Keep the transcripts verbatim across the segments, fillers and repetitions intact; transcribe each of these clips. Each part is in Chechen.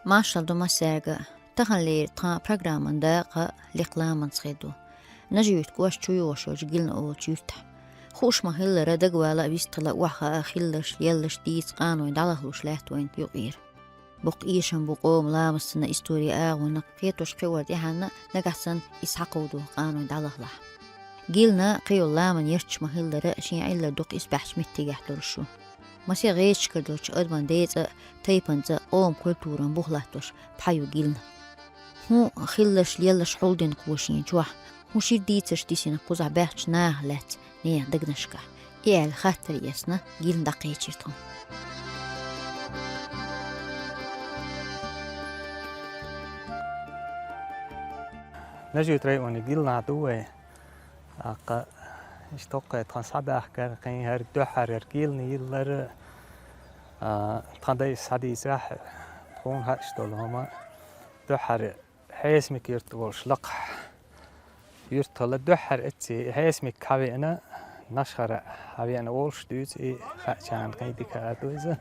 Маршал ду массаьрга. Таханлера тхан программан дакъа лекха ламанца хир ду. Нажи-Юьртан кӀоштан чуйогӀуш йолчу Гилна олучу юьртахь. Хууш ма-хиллара, дагавала а, вистхила а, охьахаа а хилларш, лелларш дийца къанойн дӀалахлуш лаьтта вайна юкъера. Боккха эшам бу къоман ламастана историн агӀонах, кхетош кхиор тӀаьхьенна, нагахь санна иза схьакховдо къанойн дӀалахлахь. Гилна кхийолу ламанан ярташ ма-хиллара, шен Ӏиллар дукха исбаьхьчу меттигехь долуш ю. Масех гӀерташкара долчу адаман ден цӀа а, тайпанан цӀа а, къоман культуран бух латтош пхьа ю Гилна. ХӀун хилларш, лелларш хьулдина кхо шена чохь, хӀун шира дийцарш дисина кхузахь баьхначу нахах лаьцна нехан дегнашкахь, и аьлла хаттар эцна, Гилна дӀакхечира тхо. Нажи-Юьртан районан Гилнахь ду вай. ТӀаккха иштта хӀокху тхан схьабаьхкира, кхин хӀара дуьххьара яра Гилна йиллар, а, тхан дайша схьадийцарехь, тхуна хууш долу хӀума дуьххьара Хьесамик юьрта волуш лакхахь юьртахула дуьххьара эцци Хьесамик хьавеана, Нашхара хьавеана волуш дуьйцу, и хаьа чарна кхин дика а ду иза.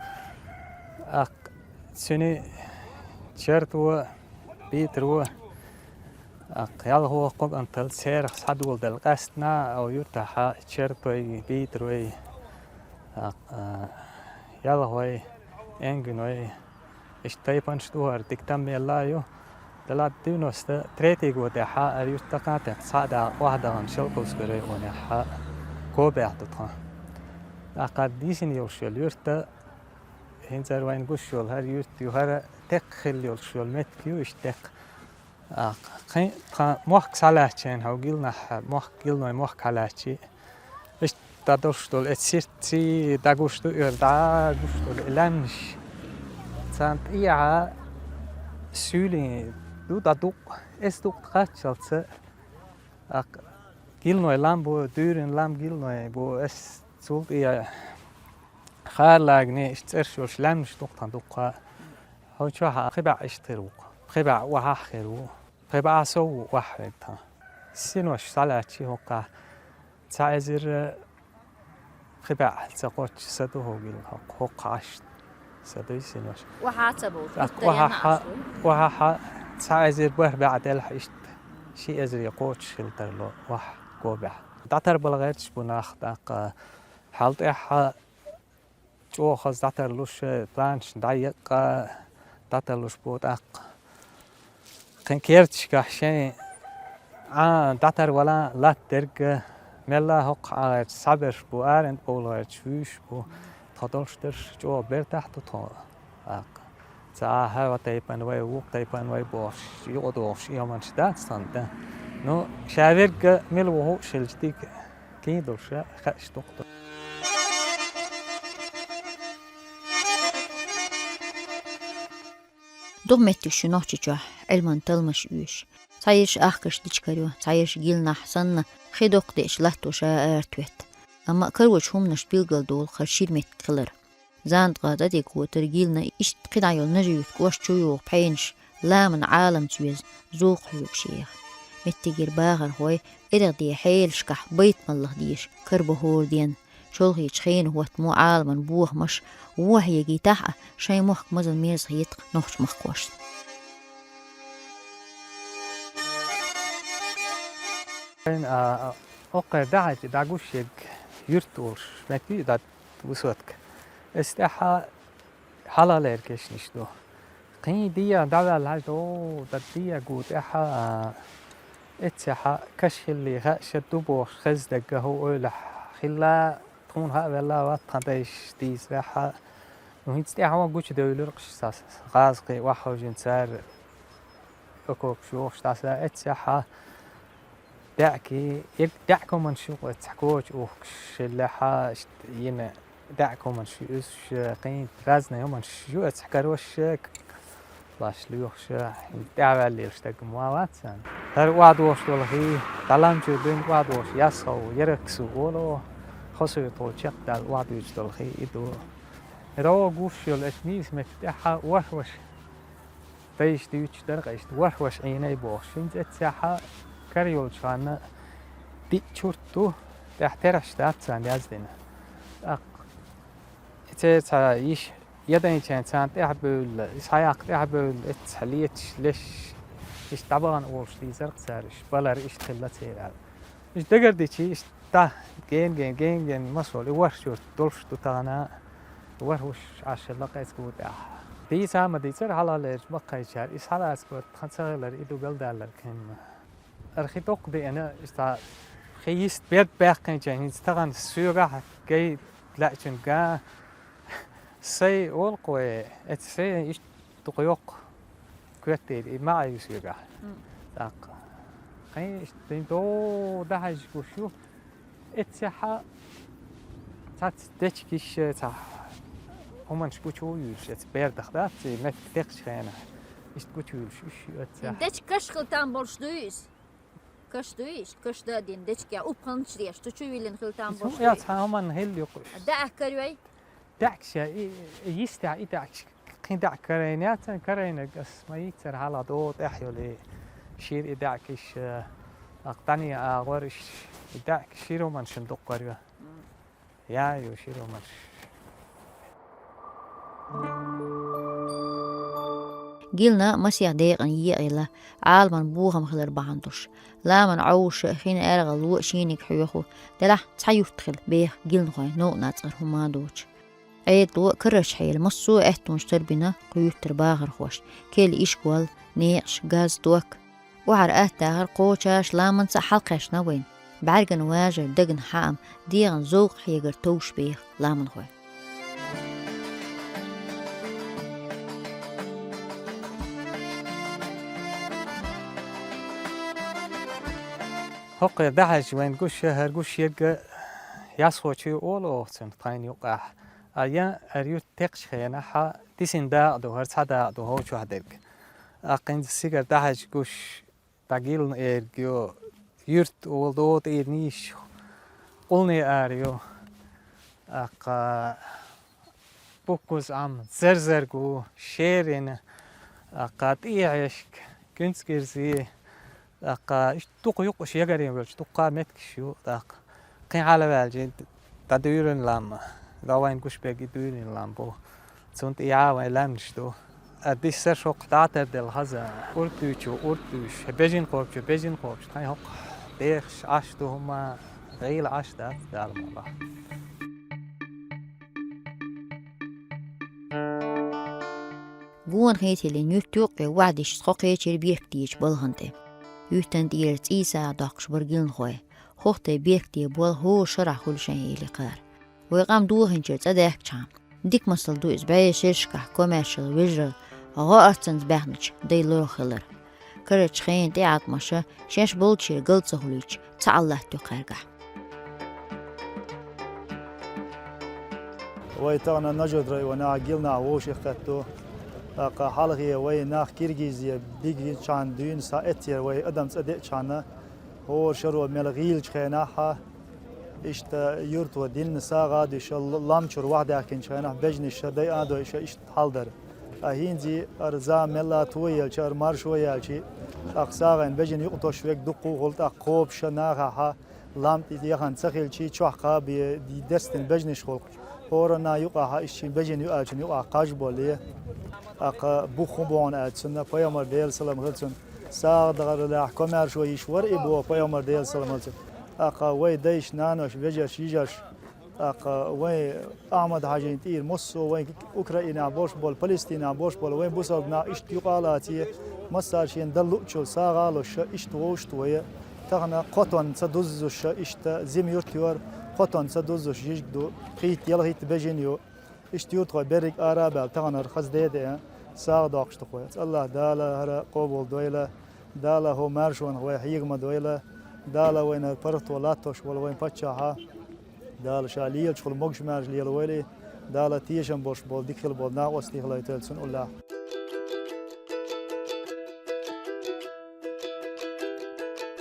ТӀаккха цуьнан Черто, Битаро, тӀаккха ялхо кхо кӀантал церах схьадоладала къаьстина, а юьртахь Чертой, Битарой, тӀаккха ялхой, Энгиной, иштта тайпанаш ду хӀара, дика там мелла а ю. Делахь девяносто третий годехь а юьртахь кхин а тӀе цхьаъ да охьадахана Шелковски районехь а, Кобехь ду тхан. ТӀаккха дисина йолуш йолу юьрта, хӀинца хӀара вайна гуш йолу хӀара юьрта ю, хӀара текха хилла йолуш йолу меттиг ю, иштта текха. А, кхин, тхан мохк схьалаьцча, хьо Гилнахь мохк, Гилной мохк хьалаьцча, иштта дӀадолуш долу эцу сиртций, дӀагуш ду, эр дӀагуш долу и лаьмнаш. Царна тӀехьа суьйлин ду, дӀадукъу, эс дукъу кхаччалца, аккха Гилной лам бу, дуьйрин лам Гилной бу, эс цул тӀе Харлаг, иштта цӀераш йолуш лаьмнаш дукъу тхан дуккха. Хьо чохь а пхи бӀе иштта хир ву. Пхи бӀе охьахь хир ву. Пхи бӀе сов ву охьахь верг тхан. Синош схьалаьцча хӀокхахь цхьа эзар пхи бӀе ца кхоччуш са ду хӀокху Гилнахь, хӀокху Ӏаш са ду синош. Охьа ца бовлу, охьахь, охьахь цхьа эзар бархӀ бӀе делахь иштта ши эзаре кхочуш хила тарло охьа Кобехь. ДӀатарбала гӀерташ бу нах, тӀаккха хьал тӀаьхьа чӀогӀа хаза дӀатарлуш, планаш дӀаекъа, дӀатарлуш бу тӀаккха. Кхин керташкахь шайн Ӏа дӀатарвала латта дерг, мелла а хӀокху Ӏа гӀерташ схьаберш бу, аренда бовла гӀерташ вуьйш бу, тхо долуш дерш чӀогӀа бертахь ду тхо, тӀаккха. Ца Ӏа хӀара тайпана вай, вукху тайпана вай бохуш, юкъадохуш и хӀуманаш дац тхан, да. Ну, ша верг мила ву хууш хилча дика. Кийна долуш а хаьаш дукха ду. Дукха меттигаш ю Нохчийчохь Ӏилман талламаш оьшуш. Цхьаерш ахкаш дича карайо, цхьаерш Гилнахь санна, хи доккха деача латто ша ара тоьтту. Амма карочу хӀуманаш билгалдолу хӀара шира меттиг хилар. Зандаган тӀедигготар Гилна иштта кхидӀа йолу Нажи-Юьртан кӀоштан чуйогӀу пхьенаш ламанан Ӏаламца веза, зув кхуьйгуш еха. Меттигера бахархой эргӀаде хьелашкахь байтамаллах деша карабо хӀора ден, чолхечу хенан хӀоттамо Ӏаламан бохамаш вохьегийтахь а, шайн мохк мазал-мерза хета нохчмахкошна. Шайна, а, а, оккхара дахьача дӀагуш ерг юрт волуш, меттиг ю, да, высотка. Эс тӀаьхьа хьалалера кешнаш ду. Кхин дегӀан дӀаваьлла хьажа, о, дан дегӀан гу тӀаьхьа, а, эццехьа каш хилли хаьа ша ду бохуш хеза дагга хӀу ойлахь хилла, тхуна хаа велла вац тхан дайша дийцарехьа. Ну, хӀинца тӀаьхьа гучудевлира кхаш сан гӀазкхий охьахевшина цара окопаш йохуш дӀаса эццехьа. ДаьӀки, ерг даьӀа команш ю, кху цхьа коча ухкаш шеллехьа, иштта йина даьӀа команш ю, уьзуш, кхин разный хӀуманш ю, цхьа карош, лаш лоьхуш, тӀаьхьаваьллера стаг ма вац царна. ХӀара охьадохуш долу хи, дӀаламчуьра дуьйна охьадохуш, Ясхов, Яраксу олу, хосуьйту чекхдаьлла охьадуьйцуш долу хи и ду. ХӀара гуш йолу эс нийса меттиг тӀаьхьа ворхӀ ваша. дайша дуьйцуш дара-кх иштта, ворхӀ ваша Ӏийнай бохуш. ХӀинца эццехьа кара йолчу ханна диъ чурт ду, тӀехь терахьаш дац царна яздина. ТӀаккха и церан цхьа йиша ядайначарна царна тӀаьхьабевлла, и схьаяккха тӀаьхьабевлла, эццахь леташ, леш, иштта дӀабахана олуш дийзар-кх цара, иштта балар иштта хилла церан аьлла. Иштта дагардичи, иштта дӀа, ген-ген, ген-ген, масал, и ворхӀ чурт долуш ду тахана, ворхӀ ваша Ӏаш хилла-кх эцу гу тӀехь. Дийца а ма дийцара хьалхалерчу баккхийчара, и схьалаца барт тхан ца хилар, и ду галдаллар кхин. Ара хи доккха деана, иштта хи йист берд баьккхинча, хӀинца тахана соьгахь гай лаьачун га, сай олу-кх вай, эцу сай иштта дукха йоккха коьртера, и ма Ӏайю соьгахь. М. ТӀаккха. Кхин иштта дин догӀу дӀахьаьжжа гуш ю. Эццехьа цхьацца дечкиш, цхьа хӀуманаш гучу юьйлуш, эца бердах дац, и меттиг декхачу хенахь. Иштта гучу юьйлуш, уьш ю эццехьа. Дечка каш хила там болуш дуй иза? Каш дуй иза? Каш дан а дина, дечка я упханча деш, цу чу виллина хила там болуш дуй? Иза хӀун эц, хьан хӀуманна хилла юкъа уьш? ДаӀах карайой? ДаьӀахкаш я, и, и йистехь и даьӀахкаш, кхин даьӀахк карайна яц, карайнарг ас ма йийцара хьалха догӀу тӀехь йолу, и шира и даьӀахкаш, э, акха дӀане агӀор, иш и даьӀахкаш шира хӀуманашна дукха карайо. Я ю шира хӀуманаш. Гилна масех декъана екъаелла, Ӏаламан бохам хилар бахьана долуш. Ламан Ӏовша а, хин аргӀалло а шениг хьоьху, делахь цхьа юрт хила беха гилнахойн новкъа нацкъара хӀума а доцуш. Ӏедало а, карарчу хьеле массо а аьттонаш тарбина кху юьртара бахархошна, керла ишкол, некъаш, газ, ток. Охьара атта дахар кхочуш ламанца а хьалакхаьчна вайна. БӀаьргана важар, дагна хьаам, дегӀана зовкх хьегар товш беха ламанхой. ХӀокхуьра дӀахьаьжча вайна гуш, хӀара гуш ерг а Ясхочу олу оха цунах тхайна юкъахь. А ян ара юрт текхачу хенахь, дисина дакъа ду, хӀара цхьа дакъа ду хӀокху чохь дерг. Аккхинца сигара дӀахьаьжча гуш, дӀагилна эрг ю, юрт олу догӀу тӀера нийсачу къулне ара ю. Аккха Буккуза Ӏам, Зерзаргу, Шерина, аккха ТӀехьешка, КуьнцгӀирзи, аккха иштта дукха юкъаш ягарен велча, дуккха меттигаш ю, тӀаккха. Кхин хьалаваьлча, дӀадуьйрина лам, дӀа вайна гуш берг и дуьйрина лам бу. Цунна тӀехьа вайн лаьмнаш ду. А диссар шоккха дӀатарделла хаза. Урд дуьйчу, урд дуьйш, бежин кхобучу, бежин кхобуш, тхайн хӀокху бехаш Ӏаш ду хӀума, гӀийла Ӏаш дац, Дала мукъалахь. Гонахий тиллина юьртан юккъе ваьхьдеш цхьа кхечира Беркатечу балхана тӀе. Юьртан тӀера цӀий сагӀа доккхуш бара гилнахой. ХӀокху тӀе Беркате болу хӀора шарахь хуьлу шайн эли кхара. Вай къам дохийначуьра цӀа даьхкичхьана, дика масал ду иза бӀешерашкахь комаьршалла вежаралла гӀо-арцанца баьхначу дай лорах хилар. Карарчу хенан тӀеӀаткъамаша шаьш болчеран гал ца хуьлуьйтуш, цхьаалла латтайо кхаьргахь. Вай тахана Нажуд районахь гилнахь вовшахкхетто. ТӀаккха хьалхе вай нах Киргизе бигичхьана дуьйна схьаэццера вай адам цӀа деъчхьана, хӀора шаро мел гӀийлачу хенахь, иштта юрто динна сагӀа а дуьйш, л-, лам чуьра ваьхьдаьхкинчу хенахь бежанаша дайа а дойша иштта хьал дара. Ткъа хӀинца ара зама мелла а тоелча, ара маршо яьлча, тӀаккха сагӀина бежана юкъа тосуш верг дуккха а хуьлу, тӀаккха кхобуша нахахьа, лам тӀе яхана ца хилчий, чохь кхаба дестина бежанаш хуьлу. ХӀоранна юкъахьа, иштта шен бежана ю аьллачун юкъахь кхаж болле. ТӀаккха бух хӀун бу хьуна аьлча, цунна пайхамар Делан салам хила цунна, сагӀа дахараллехь комаьршо йиш вара и боху пайхамар Делан салам хила цунна. ТӀаккха вай дайша, наноша, вежарша, йижарша, тӀаккха вай Ахьмад-Хьаьжин тӀера массо а вайн Украинехь болуш болу, Палестинехь болуш болу вайн бусалба нах иштта юкъа а лаций, массара шена дан луучул сагӀа а луш, иштта вовшахтоха, тахана кхо тонна ца дуззуш, иштта зима юрт ю хӀара, кхо тонна ца дуззуш жижиг ду, пхийтта-ялхитта бежана ю. Иштта юртахой берриг ара а баьлла, таханара хаза де а деана, сагӀа доккхуш ду-кх вай. АллахӀ Дала хӀара къобал дойла, Дала хӀокху маршонах вай хьега ма дойла, Дала вайна хӀара паргӀато латтош волу вайн паччахьа, Дала ша лелачухула могуш-маьрша лелавойла, Дала тешам болуш болу, дика хила болу накъостий хилийтойла цунна уллехь.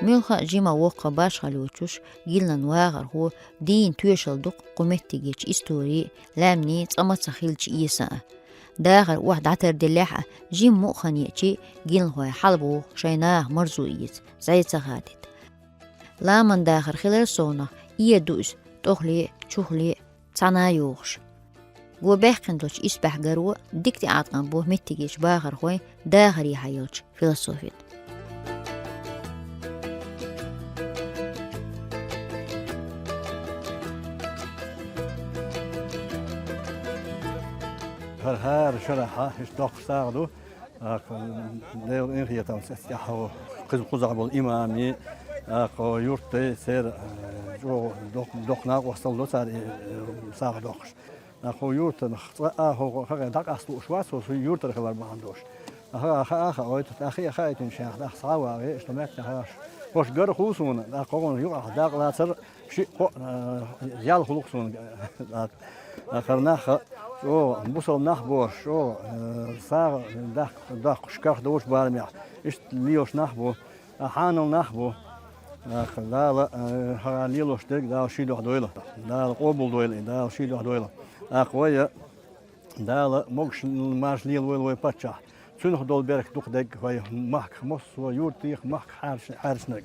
Муьлхха а жима воккха башхалла йоцуш, гилнан вахархо дийна тоьшалла ду-кх кху меттигерчу истори, лаьмнийн цкъа ма ца хилча эсан а. Дахар охьа дӀатардиллехь а, жимма мукъа хан еъча а, гиналхой хьалабоху шайн наха марзо эца, зӀе ца хадийта. Ламан дахар хилар совнах, э ду иза, тӀохале а, чухале а, цхьана а йохуш. Го баьккхина долчу исбаьхьа гаро дика тӀеӀаткъам бо меттигерчу бахархойн дахаре хьаеллачу философин. ХӀара, хӀара шарахь иштта доккха сагӀа ду. ТӀаккха Делан къинхетамца эцна тӀаьхьо кхуза кхузахь болу имамий, тӀаккха юртдий, церан, э, чӀогӀа доккха, доккха накъосталла до цара, э, сагӀа доккхуш. ТӀаккха хӀокху юьртанах цкъа а хӀокху хакъе дӀакъаста лууш вац хӀокху юьртара хилар бахьана долуш. ТӀаккха хаа а хаийтина, тӀаккха хаа а хаийтина шен, тӀаккха схьа а вагӀий, иштта меттехь хӀорш гар хуьлу суна, тӀаккха хӀокхунна юкъахь дакъа лацар шиъ-кхоъ, э, ял хуьлу-кх суна. ТӀаккха хӀара нах чӀогӀа бусалба нах бу, чӀогӀа, э, сагӀа даккха, доккхуш карах долчу барамехь иштта лелаш нах бу, хьанал нах бу. ТӀаккха Дала, э, хӀара лелош дерг Дала шен дуьхьа дойла. Дала къобал дойла и, Дала шен дуьхьа дойла. ТӀаккха вай, э, Дала могуш-маьрша лелавойла вай паччахь. Цуьнах долу беркат дукха дерг вай махках массо а, юьртех, махках хьаьрчинарг.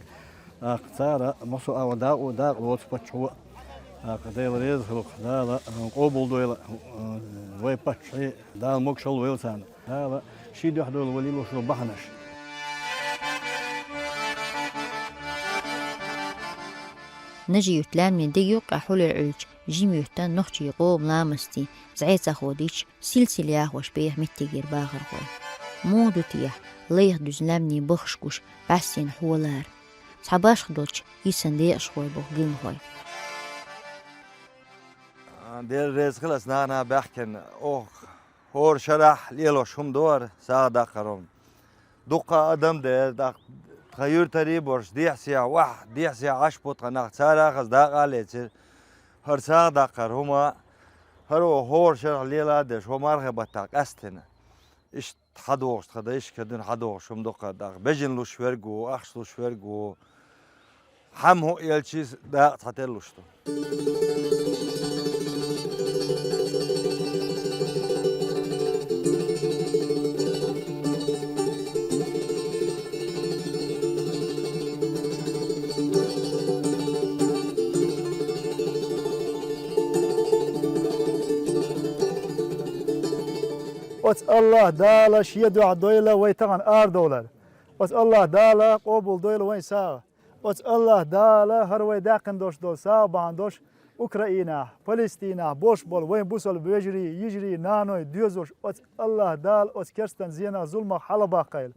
ТӀаккха цара массо а агӀор дакъа, дакъа лоцу паччахьо. ТӀаккха Дела реза хуьлу-кх, Дала, э, къобал дойла, э, вай паччахье, Дала могушалла войла царна. Дала шен дуьхьа дойла вай лелош долу бахьанаш. Нажи-Юьртан лаьмнийн дега юккъехь хьулъяр Ӏуьллучу жимма юьртан нохчийн къоман ламастийн зӀе ца ходийча, сил-сил яхош беха меттигера бахархой. Муха ду техьа лайх дуьзна лаьмнийн бахаш гуш бӀаьстенан хьолара? Цхьа башха долчу йисина декъашхой боху гиналхой. Дела реза хила ас нахана баьхкина. Оха хӀора шарахь лелош хӀума ду хӀара сагӀа даккхар хӀума. Дуккха а адам дара, тӀаккха тхан юьртарий а борш, дехьа-сехьа охьа, дехьа-сехьа Ӏаш бу тхан нах, цара хаза дакъа а лецира. ХӀара сагӀа даккхар хӀума, хӀара оха хӀора шарахь лела а деш, хӀо мархи баттахь къаьстина. Иштта хьадогӀуш, тхан дайшка дуьйна хьадогӀуш хӀума ду-кх хӀара, тӀаккха бежана луш верг ву, ахча луш верг ву. Хьамма хӀуъа елча иза дакъа цхьатерра луш ду. Оцу АллахӀ Дала шен дуьхьа дойла вай тахана арадовлар. Оцу АллахӀ Дала къобал дойла вайн сагӀа. Оцу АллахӀ Дала хӀара вай даьккхина долуш долу сагӀа бахьана долуш Украинахь, Палестинахь болуш болу вайн бусалба вежарий, йижарий, наной доьзалш оцу АллахӀ Дала оцу керстан зенах, зуламах хьалабаккхийла.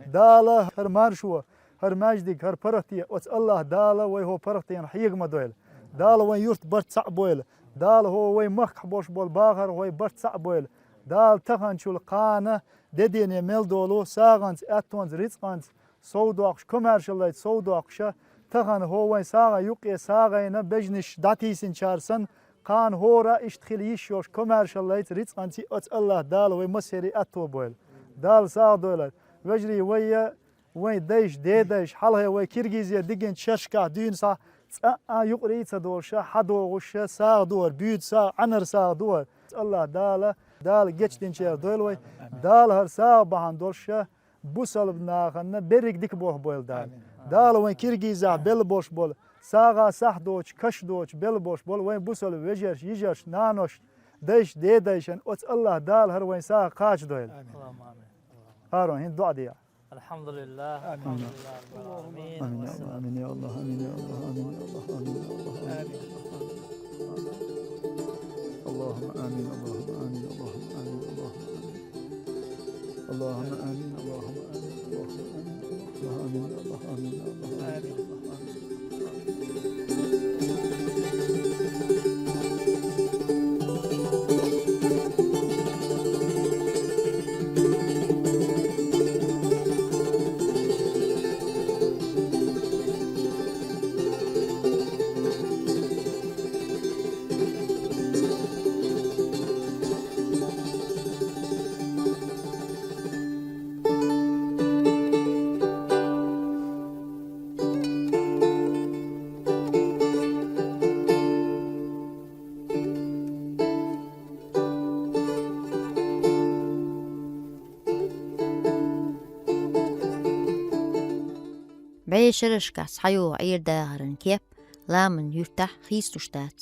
Дала хӀара маршо, хӀара маьждиг, хӀара паргӀате оцу АллахӀ Дала вай хӀо паргӀатенан хьега ма дойла. Дала вайн юрт барт цхьаъ бойла. Дала хӀо вайн махкахь болуш болу бахархой барт цхьаъ бойла. Дала таханчул кхана де-дене мел долу сагӀанца, аьттонца, рицкъанца совдоккхуш, комаьршаллица совдоккхуша, тахана хӀо вайн сагӀан юккъе сагӀина бежанаш дӀатийсинчара санна, кхана хӀора иштта хила йиш йолуш комаьршаллица, рицкъанца оцу АллахӀ Дала вай массерий аьтто бойла. Дала сагӀа дойла. Вежарий, вайя, вайн дайша, дедайша, хьалхе вай Киргизе дигинчу шершкахь дуьйна схьа цкъа а юкъарий ца долуша, хьадогӀуша, сагӀа ду хӀара, буьйцу сагӀа, Ӏанара сагӀа ду хӀара. АллахӀ Дала, Дала гечдинчеран дойла вай. Дала хӀара сагӀа бахьана долуша, бусалба нахана берриг дика болх бойла Дала. Амин. Дала вайн Киргизехь белла болуш болу, сагӀа сахь доцуш, каш доцуш белла болуш болу вайн бусалба вежарш, йижарш, нанош, дайш, дедайшан оцу АллахӀ Дала хӀара вайн сагӀа кхачадойла. Амин. Аллахумма амин. Харун, хӀинца доӀа де. الحمد لله. آمين. الحمد لله رب العالمين. آمين يا الله، آمين يا الله، آمين يا الله، آمين يا الله، آمين يا الله، آمين. اللهم آمين، اللهم آمين، اللهم آمين، اللهم آمين. اللهم آمين، اللهم آمين، اللهم آمين، اللهم آمين يا الله، آمين يا الله، آمين يا الله، آمين. БӀешерашкахь схьайогӀу Ӏер-дахаран кеп ламан юьртахь хийцалуш дац,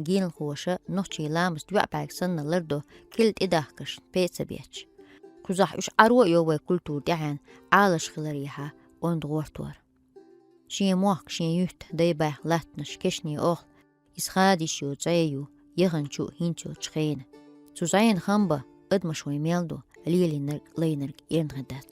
гиналхоша нохчийн ламаст йоӀ-бӀаьрг санна лардо килла тӀедахкаршна пеца бетташ. Кхузахь уьш Ӏаро а йо вай культура тӀаьхьенна Ӏалаш хиларехьа онда гӀортор. Шен мохк, шен юьрт, дай-баьхка латтанаш, кешнийн охьла, иза хадийш йо зӀе ю, яханчу а хӀинца йолчу хенахь. Цу зӀенан хам бан адамаш вайн мел ду, лелийнарг, лайнарг эрна хир дац.